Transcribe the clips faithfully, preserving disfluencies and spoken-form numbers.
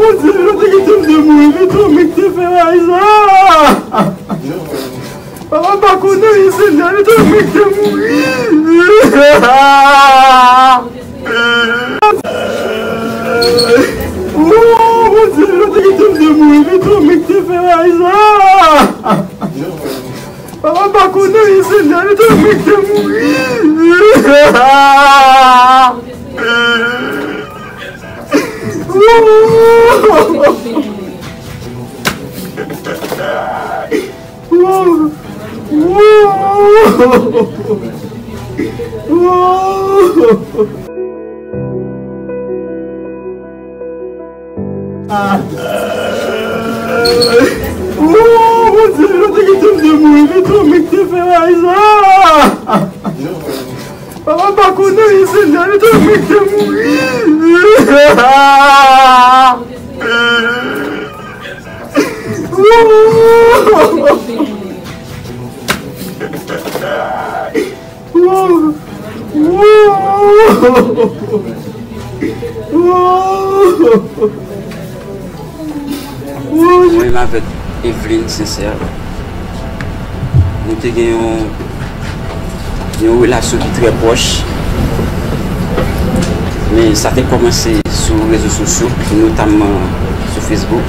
Bondye, nou te kite m te mouri, men tou men ki te fè bagay sa. Papa pa konnen, Senyè, men tou men ki te mouri. Oh, Bondye, nou te kite m te mouri, men tou men ki te fè bagay sa. Papa pa konnen, Senyè, men tou men ki te mouri. Oh, Bondye, nou te kite m te mouri, men tou men ki te fè bagay sa. Papa pa konnen, Senyè, men tou men ki te mouri. Mwen menm avèk Eveline Sincère, nou te gen yon, yon relasyon ki trè pwòch, men sa te kòmanse sou rezo sosyo, notamman sou Facebook.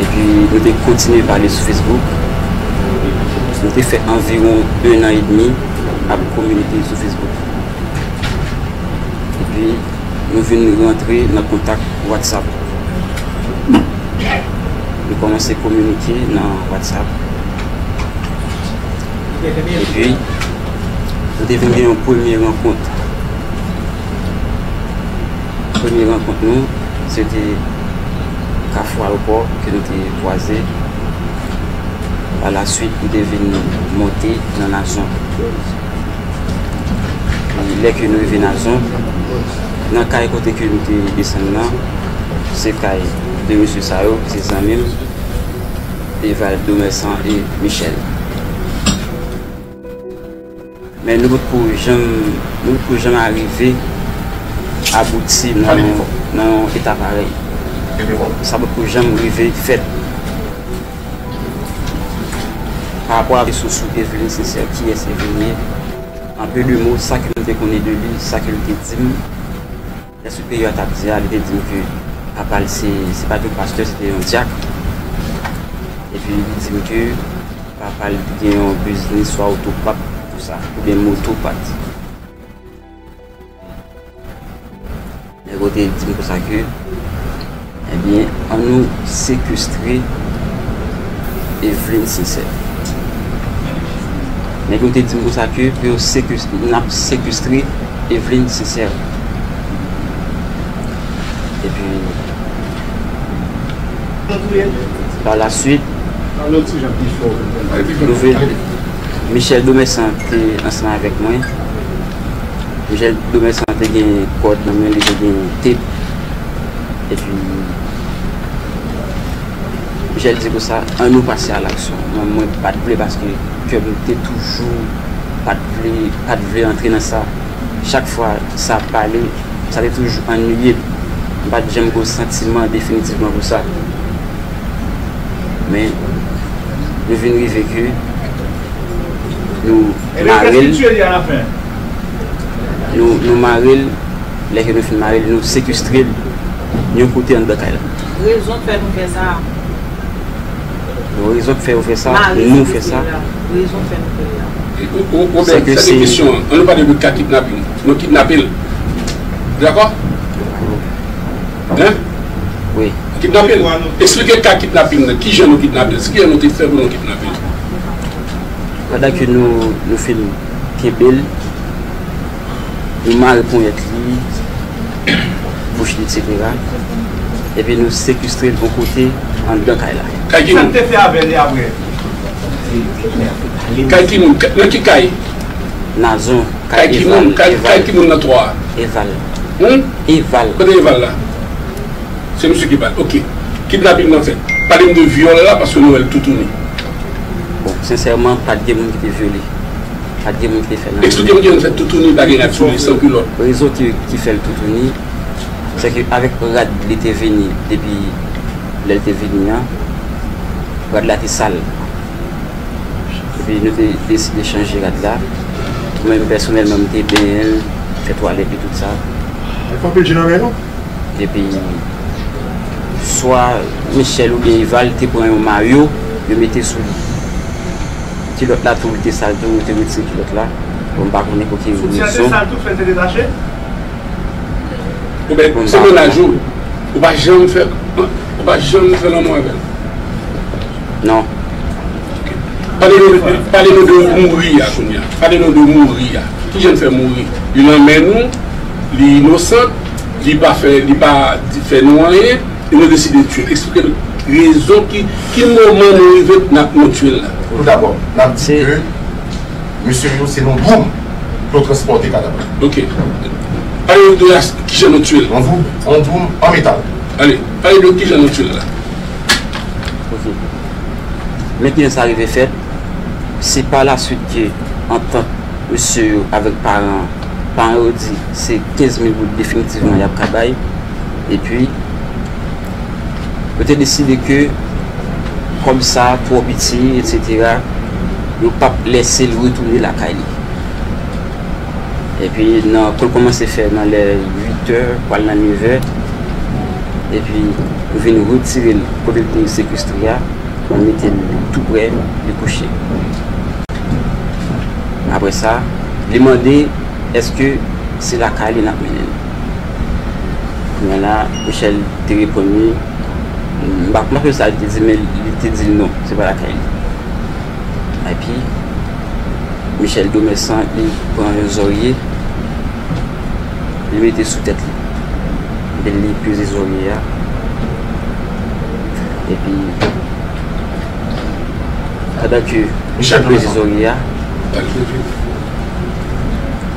Epi nou te kontinye pale sou Facebook. Nou te fè anviwon en an edmi ap kominike sou Facebook. Epi nou vin rantre nan kontak WhatsApp. Nou kòmanse kominike nan WhatsApp. Epi nou te vin gen yon premye rankont. Premye rankont nou, se te Kafou Ayewopò ke nou te kwaze. Pa la swit, nou te vin monte nan Nazon. E lè ke nou rive Nazon, nan kay kote ke nou te desann nan, se kay de mesye sa yo, ki se zanmi m, Evaldo Mersan e Michel. Men nou potko janm, nou potko janm arive abouti nan yon, nan yon eta parèy. Sa potko janm rive fèt. Pa rapò a kesyon sou Eveline Sincère, kiyès Eveline ye, an peu de mots, sa ke m te konnen de li, sa ke l te di m, lè siperyè a t ap di a, li te di m ke papa l se, se pa t yon pastè, se te yon dyak. Epi li di m ke papa l te gen yon biznis swa otopat, tout sa, oubyen motopat. Nèg yo te di m konsa ke, ebyen, ann nou sekestre Eveline Sincère. Nèg yo te di m konsa ke pou yo sekes-, n ap sekestre Eveline Sincère. Epi, pa la swit, nou vin, Michel Domersan te ansanm avèk mwen. Michel Domersan te gen kòd nan men li, te gen tep. Epi, Michel di konsa, ann nou pase a laksyon. Mwen, mwen pa t vle paske kè m te toujou pa t vle, pa t vle antre nan sa. Chak fwa sa ap pale, sa te toujou annuiye m. M pa t janm gen yon santiman definitivman pou sa. Men, nou vin rive ke nou mare l. Nou, nou mare l. Lè ke nou fin mare l, nou sekestre l yon kote anndan kay la. Rezon k fè nou fè sa. Rezon k fè yo fè sa, nou fè sa. Rezon k fè nou fè sa. Ou, ou, ou, se ke se kesyon an. Ann nou pale de ka kidnaping. Nou kidnape l. Dakò? Hein? Wi. Kidnape l. Eksplike ka kidnaping nan. Kijan nou kidnape l? Kijan nou te fè pou nou kidnape l? Pandan ke nou, nou fin kenbe l, nou mare ponyèt li, bouch li, etsetera. Epi nou sekestre l yon kote anndan kay la. Kay ki moun? Sa n te fè avè li apre? Kay ki moun? Nan ki kay? Nazon, kay Eval. Kay ki moun? Kay, kay ki moun nan twa a? Eval. Hmm? Eval. Kote Eval la? Se misye ki bat. Ok. Kidnaping nan fèt. Pale m de vyòl la, paske nou wè l toutouni. Bon, sensèman, pa t gen moun ki te vyole. Pa t gen moun ki te fè l anyen. Eksplike m kijan l fè toutouni, pa gen rad sou li, san kilòt. Rezon ki, ki fè l toutouni, Se ke avèk rad li te vini, depi lè l te vini an, rad la te sal. Epi nou te deside chanje rad la. Mwen menm pèsonèlman, m te benyen l, fè twalèt li, tout sa. Li fè anpil je nan men nou. Epi swa Michel oubyen Eval te pran yon mayo, yo mete sou li. Kilòt la tou, li te sal tou, yo te retire kilòt la. Bon, m pa konnen pou ki rezon. Soutyen an te sal tou, fè l te detache? Ou bèt, se mennaj ou. Ou pa janm fè, ou pa janm fè lanmou avè l? Non. Pale nou, pale nou de mouri a kounye a. Pale nou de mouri a. Kijan l fè mouri? Li nan men nou, li inosan, li pa fè, li pa di, fè nou anyen, e nou deside tiye l. Eksplike nou rezon ki, ki moman nou rive n ap, nou tiye l la. Tout dabò, n ap di ke mesye yo, se nan yon dwoum pou yo transpòte kadav la. Ok. Pale nou de kijan nou tiye l. Yon dwoum, yon dwoum an metal. Ale, pale de kijan nou tiye l la. Ok. Mentnan sa rive fèt, se pa la swit ke antant mesye yo avèk paran, paran yo di se kenz mil goud definitivman y ap ka bay. Epi, yo te deside ke kòb sa twò piti, etsetera, yo p ap lèse l retounen lakay li. Epi, nan, pou l kòmanse fè nan lè uit è, pral nan nèf è, epi, yo vin retire l kote l te sekestre a, pou yo mete l tou prè, li kouche. Apre sa, li mande èske se lakay li n ap mennen l. Kounye a la, Michel te reponn li, m pa, m pa sonje sa li te di, men li te di l non, se pa lakay li. Epi, Michel Domersan, li pran yon zòrye, li mete sou tèt li. Epi li peze zòrye a. Epi, pandan ke Michel peze zòrye a,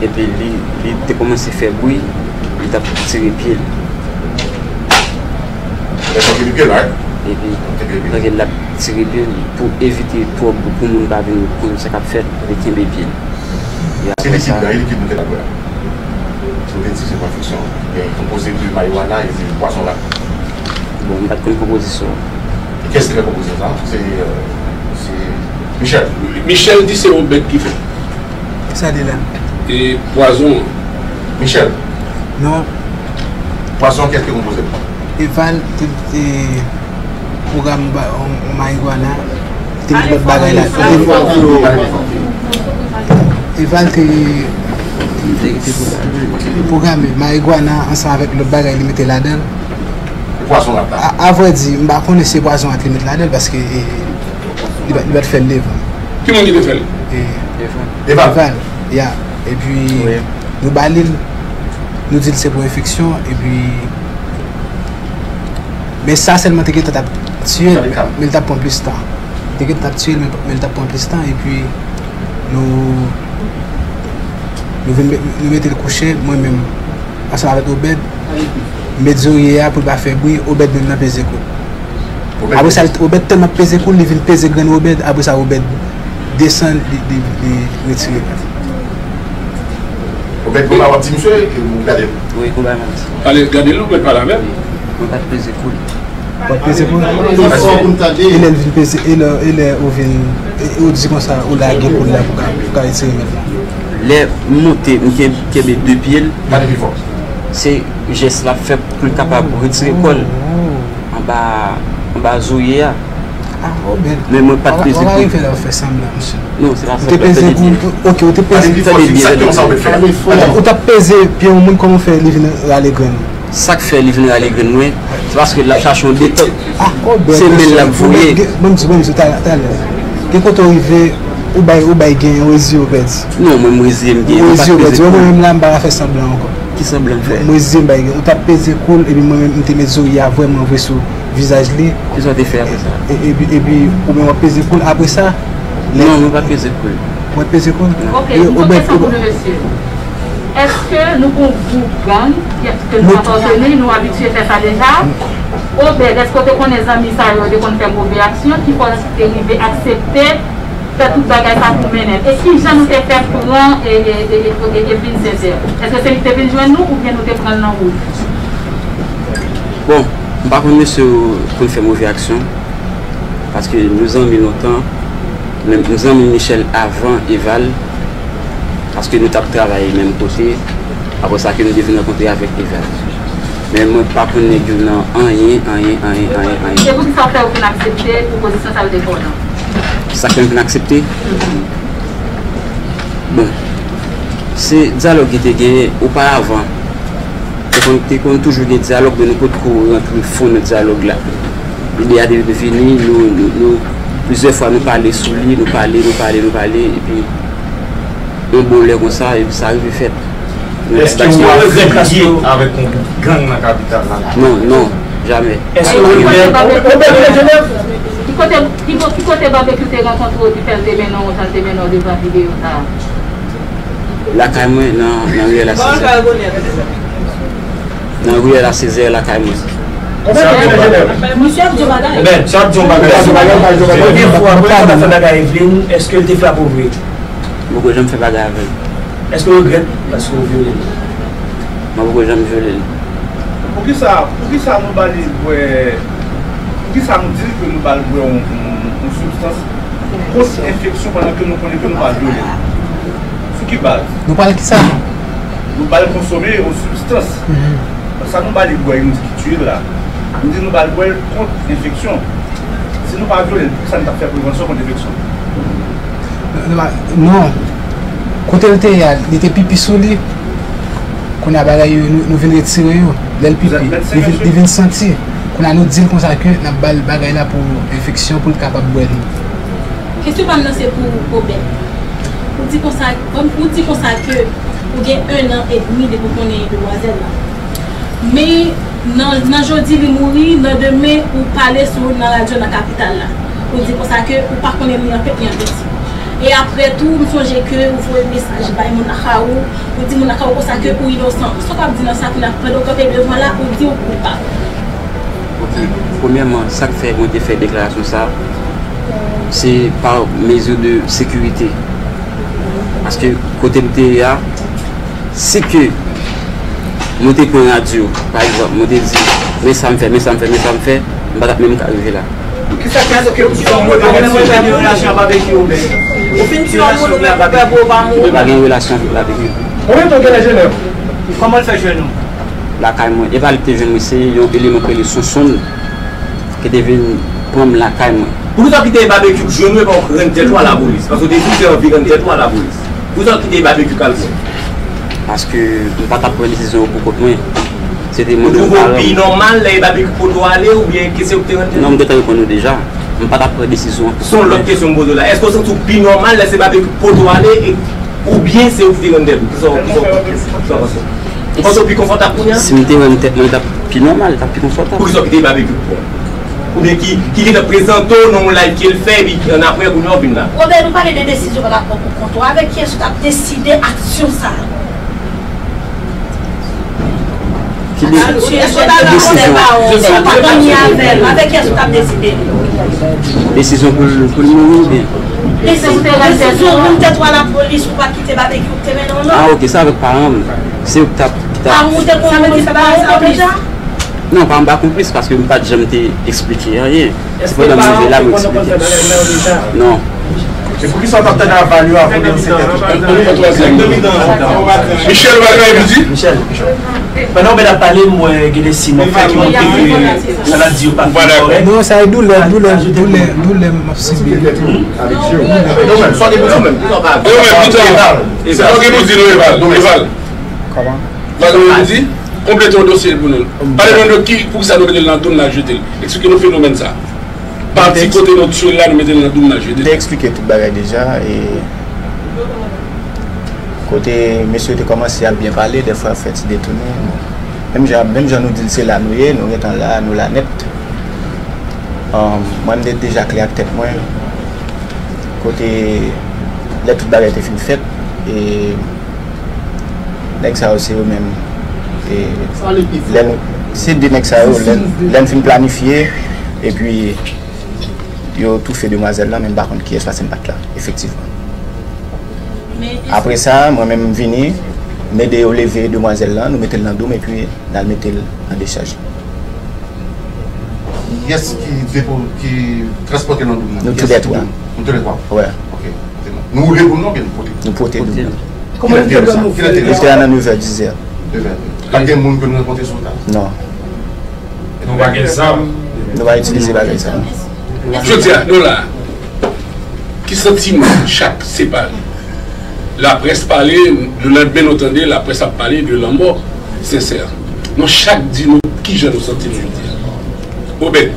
epi li, li te kòmanse fè bri, li t ap tire pye l. Lè sa w tire pye l, right? Epi, pandan l ap tire pye l, pou evite twòp, pou moun pa vin konn sa k ap fèt, li kenbe pye l. E se apre likid sa, nan, e likid nou te lakòz la. Si w te di se pwofesyon, gen konpoze de marijuana, e se pwazon la. Bon, m pa t konn konpozisyon an. E kiyès ki fè konpozisyon sa? Se, euh, se Michel. Michel di se Obed ki fè. Sa li la? E pwazon an? Michel. Non. Pwazon an, kiyès ki konpoze l? Eval te, te pwogram ba, on, on marijuana, te gen lòt bagay la. Eval te, te pwograme marijuana ansanm avèk lòt bagay li mete ladan l. Pwazon la. A, a vrè di, m pa konnen se pwazon an li met ladan l paske, e, li pa, li pa t fè l devan. Ki moun ki te fè l? E, Eval. Eval, ya. Epi, wi, nou ba li l, nou di l se pou enfeksyon, epi, men sa sèlman te gentan t ap tiye l, men l t ap pran plis tan. Te gentan t ap tiye l, men, men l t ap pran plis tan, epi nou, nou vin met, nou mete l kouche, mwen menm, ansanm avèk Obed, m met zòrye a pou l pa fè bri, Obed menm nan peze kou l. Obed apre sa, peze. Obed tèlman peze kou l, li vin peze grenn Obed, apre sa, Obed desann, li, li, li retire. Obed, konba w ap di misye, e ou gade l? Wi, konba m ap di. Ale, gade l, ou mèt pale avè l. Mwen pa t peze kou l. Ou pa t peze kou l? E lè l vin peze, e lè, e lè ou vin, e, e ou di konsa, ou lage kou l la pou ka, pou ka retire mèt la. Lè m monte, m ken-, kenbe de pye l. Pale pi fò. Se jès l ap fè pou l kapab retire kò l anba, anba zòrye a. Ah, Obed. Men mwen pa t peze kou l. Ou pa rive la w fè sanblan, mesye. Non, se pa sanblan, m te di. Ou te peze kou l tou? Ok, ou te peze. Pale pi fò, di sa ki konsa Obed fè. Ou t ap peze pye yon moun, kòman w fè li vin rale grenn ou? Sa k fè li vin rale grenn mwen, se paske l ap chache yon detant. Ah, Obed, mesye. Se men l l ap voye. Ban m di, ban m di, talè, talè. Gen kote w rive, ou bay, ou bay gen, ou reziye w pèdi. Non, mwen, m reziye m gen. Ou reziye w pèdi. Mwen menm la, m pa ka fè sanblan ankò. Ki sanblan m fè? Mwen reziye m bay gen. Ou t ap peze kou l, epi mwen menm, m te met zòrye a vrèman vre sou vizaj li. Kisa w te fè apre sa? E, epi, epi, ou menm w ap peze kou l. Apre sa, lè... Non, mwen pa t peze kou l. Ou pa t peze kou l? Non. Ok, yon lòt kesyon pou nou, mesye. Èske nou gon gwoup gang ke nou apateni, nou abitye fè sa deja? Obed, èske w te konnen zanmi sa yo te konn fè move aksyon ki fè w te rive aksepte fè tout bagay sa pou mennen l? E kijan nou te fè pran e, e, e, e, e, e Vincent? Èske se li ki te vin jwenn nou oubyen nou te pran l nan wout? Bon, m pa konn mesye yo konn fè move aksyon, paske nou zanmi lontan, men m zanmi Michel avan Eval, paske nou t ap travay menm kote, apre sa ke nou te vin rankontre avèk Eval. Men mwen pa konn nèg yo nan anyen, anyen, anyen, anyen, anyen. E poukisa w fè ou fin aksepte pwopozisyon sa yo te fè w nan? Sa k fè m fin aksepte? Bon, se dyalòg ki te genyen oparavan. Te konn, te konn toujou gen dyalòg, men nou potko rantre fon nan dyalòg la. Ide a te vini, nou, nou, nou, plizyè fwa nou pale sou li, nou pale, nou pale, nou pale, epi yon bon lè konsa, epi sa rive fèt. Èske w ap fè pye avèk yon gwoup gang nan kapital la? Non, non, jamè. Èske w regrèt? Ki kote, ki bo-, ki kote Babekyou te rankontre w ki fè l te mennen w jan l te mennen w devan videyo sa a? Lakay mwen, nan, nan riyèl a Sezè. Nan riyèl a Sezè, lakay mwen. Misye ap di yon bagay. Ebyen, sa ap di yon bagay. Premye fwa, premye fwa w ta fè bagay Eveline, èske l te frape w vre? Mwen poko janm fè bagay avè l. Èske w regrèt paske w vyole l? Mwen poko janm vyole l. Poukisa, poukisa nou ba li bwè, poukisa nou di l ke nou ba l bwè yon, yon, yon sibstans kont enfeksyon pandan ke nou konnen ke nou pa vyole l? Sou ki baz? Nou pral kisa? Nou ba l konsome yon sibstans. Sa nou ba li bwè, nou di ki tiye l la. Nou di nou ba l bwè l kont enfeksyon. Si nou pa vyole l, poukisa nou t ap fè prevansyon kont enfeksyon? Non, non, non. Kote l te ye a, li te pipi sou li. Kounye a bagay yo, nou, nou vin retire yo. Lè l pipi, li vin, li vin santi. Kounye a nou di l konsa ke n ap ba l bagay la pou enfeksyon, pou l kapab bwè li. Kesyon pa m nan se pou Obed. Ou di konsa, ou di konsa ke ou gen en an edmi depi w konnen demwazèl la. Men nan, nan jodi li mouri, nan demen ou pale sou nan radyo nan kapital la. Ou di konsa ke ou pa konnen li an pèp ni an pèti. E apre tou, m sonje ke ou voye mesaj bay moun lakay ou, ou di moun lakay ou konsa ke ou inosan. Sa w ap di nan sa kounye a, pandan w kanpe devan la, ou di ou koupab? Ok. Premyèman, sa k fè mwen te fè deklarasyon sa, se pa mezi de sekirite. Paske kote m te ye a, si ke mwen te pran radyo, pa egzanp, mwen te di, men sa m fè, men sa m fè, men sa m fè, m pa t ap menm ka rive la. Kisa k fè ke ou di yon moun pa gen relasyon avèk yo? Ou fin tiye yon moun ou menm ou pè pou ou pa mouri? M pa gen relasyon avèk Babekyou. Konbyen tan w genlè jwenn li? Kòman l fè jwenn ou? Lakay mwen. E pa li ki te jwenn mwen, se yon eleman ki rele Sonsonn ki te vin pran m lakay mwen. Poukisa w kite Babekyou jwenn ou epi w rann tèt ou a lapolis? Paske w te di w te anvi rann tèt ou a lapolis. Poukisa w kite Babekyou k al pran w? Paske m pa t ap pran desizyon yo pou kont mwen. Se te mwen menm paran m. Ou twouve w pi nòmal lè e Babekyou k pote w ale oubyen ke se ou ki te rann tèt ou? Non, m gentan reponn ou deja. M pa t ap pran desizyon an pou kont mwen. Se yon lòt kesyon m poze w la. Èske w santi w pi nòmal lè se Babekyou k pote w ale e, oubyen se ou ki te rann tèt ou? Kisa w, kisa w, kisa w panse? Ou panse w pi konfòtab kounye a? Si m te rann tèt mwen, li t ap pi nòmal, li t ap pi konfòtab. Poukisa w kite Babekyou k pran w? Oubyen ki, ki gentan prezante w nan yon live ke l fè, epi annapre kounye a w vin la? Obed, ou pale de desizyon w pa t ap pran pou kont ou. Avèk kiyès ou t ap deside aksyon sa a? Ki de-, ki desizyon? Si w pa t anyen avè l, avèk kiyès ou t ap deside? Desizyon pou l, pou l mouri oubyen? Desizyon pou te rann tèt ou a lapolis, ou pa t kite Babekyou te mennen w, non? Ah, ok, se avèk paran m. Se yo ki t ap, ki t ap... Paran w te konn moun ki fè bagay sa yo deja? Non, paran m pa konplis paske m pa t janm te eksplike anyen. Se pandan m rive la, mwen eksplike. Non. E poukisa w t ap tande aval yo avan w lanse tèt ou? Michel, ou pa gen anyen pou di? Michel, pandan w byen ap pale, m wè gen de siy m ap fè ki montre ke sa l ap di yo pa fin kòrèk. Non, sa e doulè, doulè, doulè, doulè m ap sibi. Yo menm, sa w gen pou di? Yo menm, sa w gen pou di, non, Eval, non, Eval. Kòman? Eval, ou di, konplete yon dosye pou nou. Pale nou de ki, poukisa nou mete l nan dou n la jete l. Eksplike nou fenomèn sa. Pati kote nou tiye l la, nou mete l nan dou n la jete l. M te eksplike tout bagay deja, e kote mesye yo te kòmanse ap byen pale, dèfwa ap fè ti detounen. Menm jan, menm jan nou di l se la nou ye, nou gentan la, nou la nèt. Ahn, mwen, m te deja klè ak tèt mwen. Kote, lè tout bagay te fin fèt, e nèg sa yo, se yo menm. E lè nou, se de nèg sa yo, lè, lè n fin planifye, epi yo toufe demwazèl lan, men m pa konn kiyès, paske m pa t la, efektivman. Apre sa, mwen menm, m vini, m ede yo leve demwazèl lan, nou mete l nan dou m, epi n al mete l nan dechaj. Kiyès ki depo, ki transpòte nan doub nan? Nou toulètwa. Nou toulètwa? Wè. Ok. Nou woule pou nou oubyen nou pote? Nou pote doub nan. Kilè te sa? Kilè te sa? Li te la nan nevè, dizè. Nevè. Pa gen moun ke nou rankontre sou wout la? Non. Nou pa gen zam. Nou pa itilize bagay sa. Jodi a, nou la. Ki santiman chak separe? Laprès pale, lelandmen nou tande laprès ap pale de lanmò Sensè. Nou chak di nou kijan nou santi nou jodi a. Obed.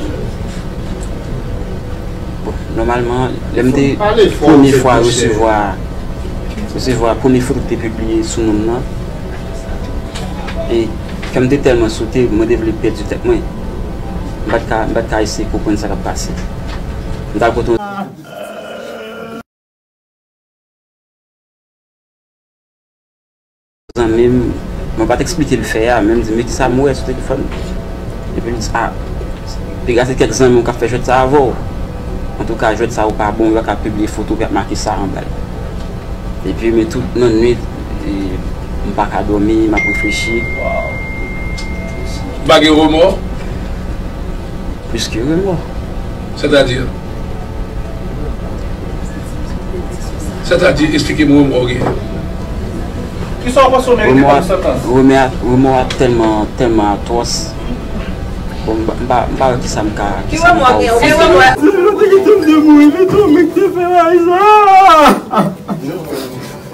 Bon, nòmalman, lè m te premye fwa resevwa, resevwa premye foto ki te pibliye sou non m nan, e kè m te tèlman sote, mwen te vle pèdi tèt mwen. M pa t ka, m pa t ka eseye konprann sa k ap pase. M t al kote yon zanmi m, mwen pa t eksplike l fè a, men m di, "Men kisa m wè sou telefòn?" Epi l di, "A, piga se kèk zanmi w k ap fè jwèt sa avè w. Antouka, jwèt sa ou pa bon, yo pa ka pibliye foto w ap make sa anba l." Epi, men tout nan nwit, e, m pa ka dòmi, m ap reflechi. Ou pa gen remò? Plis ke remò. Sètadi? Sètadi, eksplike m remò w genyen. Kisa w panse w merite kòm santans? Remò a, remò a tèlman, tèlman atwòs. Bon, m pa, m pa, m pa wè kisa m ka, kisa m ka ofri. Ki remò w genyen? Ou gen remò?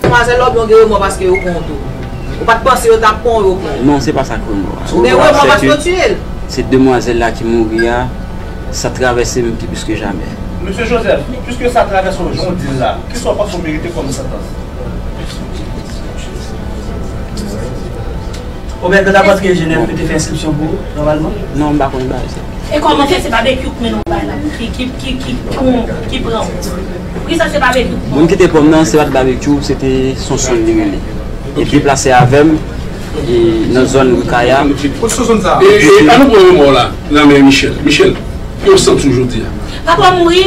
Demwazèl lòbyon gen remò paske yo pran w tou. Ou pa t panse yo t ap pran w, yo pran w. Non, se pa sa k remò a. Ou gen remò paske yo tiye l. Se demwazèl la ki mouri a, sa travèse m pi plis ke jamè. Mesye Joseph, piske sa travèse w jan w di l la, kisa w panse w merite kòm santans? Obed, nou ta panse ke Jenèf te fè eksepsyon pou ou, nòmalman? Non, m pa konn bagay sa. E kòman fè se babekyou k mennen w bay la, ki, ki, ki, ki, ki, ki pran w? Poukisa se babekyou k pran w? Moun ki te pran m nan, se pa t babekyou, se te Sonsonn li rele. Li deplase avè m, e, nan zòn Rikaya. Kot Sonsonn sa? E, e, an nou pran remò la, nan men Michel. Michel, ki w santi w jodi a? Papa mouri,